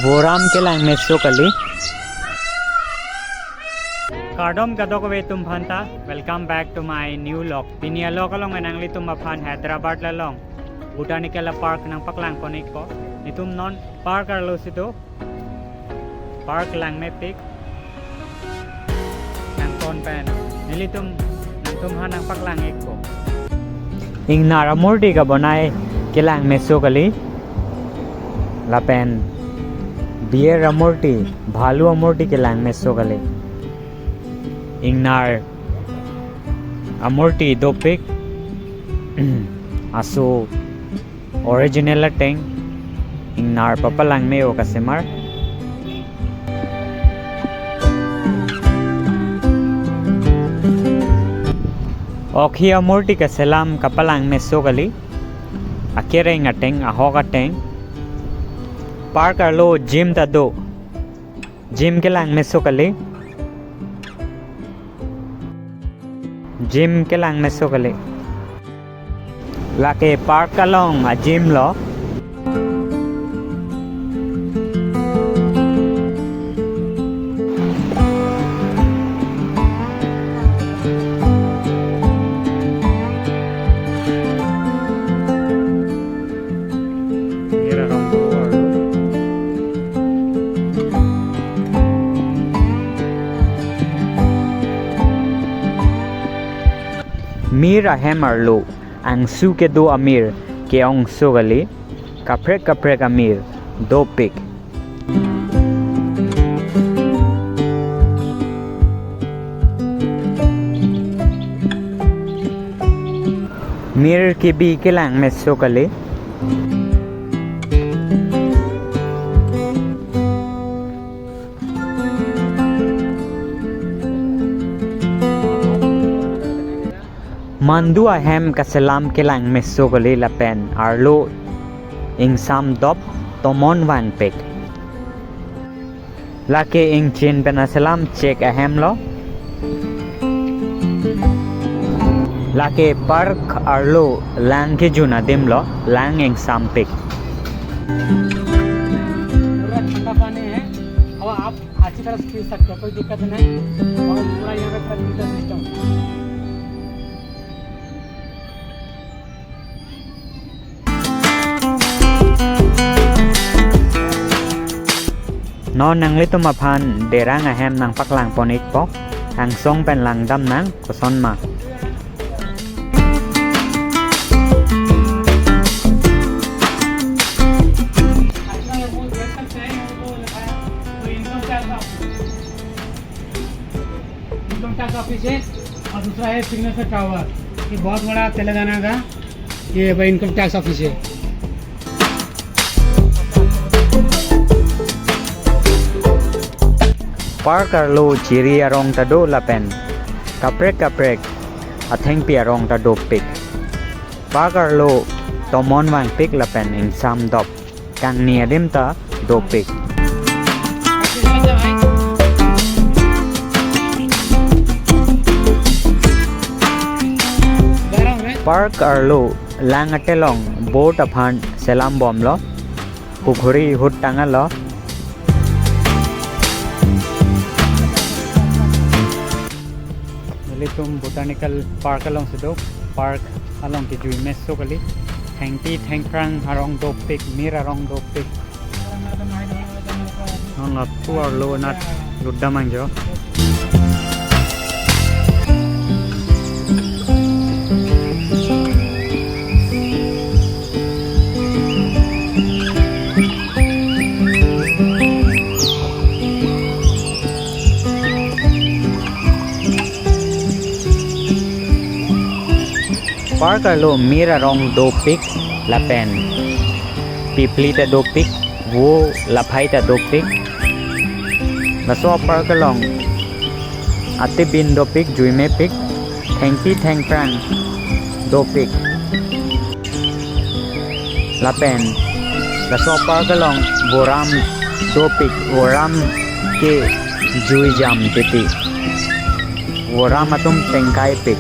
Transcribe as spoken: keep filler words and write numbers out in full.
Voram kelang meso kali. Kardom kadokave atum aphanta, welcome back to my new vlog. Pini a-vlog along nanglitum aphan Hyderabad along Botanical Park nangpaklang pon-ikpo. Nelitum non park arlo si do. Park langmepik. Nangpon pen nelitum nangtumphan nangpaklang-ikpo. Ingnar amurti kabonai kelang meso kali. Lapen bear amurti, bhalu amurti kelang meso kali. Ingnar amurti dopik. Aso original ateng ingnar papalang me-o kasemar. Okhi amurti kaselam kapalang meso kali. Akereng ateng, ahok ateng. Park arlo gym ta do. Gym kelang meso kali. Gym kelang meso kali. Lake park along a-gym lo. Mir ahem arlo angsu kedo amir ke-ongso kali, kaprek kaprek amir dopik. Mir kebi kelang meso kali. Mandu ahem kaselam kelang meso kali lapen arlo ingsam dop, tomon vangpik. Lake ingchin pen aselam chek ahem lo. Lake park arlo lang kejun adim lo, lang ingsampik. पूरा ठंडा पानी है और आप अच्छी तरह से पी सकते हो, कोई दिक्कत नहीं। और पूरा यहाँ पे पूरा filter system। Non nanglitum aphan derang ahem nangpaklang pon-ikpo, angsong pen langdam nang kosonma. Income tax office है और दूसरा है सिग्नेचर टावर। ये बहुत बड़ा तेलंगाना का, ये भाई इनकम टैक्स ऑफिस है। Park arlo chiri arong ta do lapen kaprek kaprek athengpi arong ta dopik. Park arlo tomon vangpik lapen ingsam dop. Kangni adim ta dopik. Park arlo lang atelong boat aphan selam bomlo. Pukhuri ahut tanglo. Nelitum Botanical Park along si do, park along kejui meso kali. Thengpi thengphrang arong dopik, mir arong dopik. Nang atu arlo anat lutdam nangjo. Park arlo mir arong dopik lapen pipli ta dopik, vo laphai ta dopik. Laso park along atibin dopik, juimepik, thengpi thengphrang dopik. Lapen laso park along voram dopik, voram ke jui jam titi. Voram atum tengkaipik.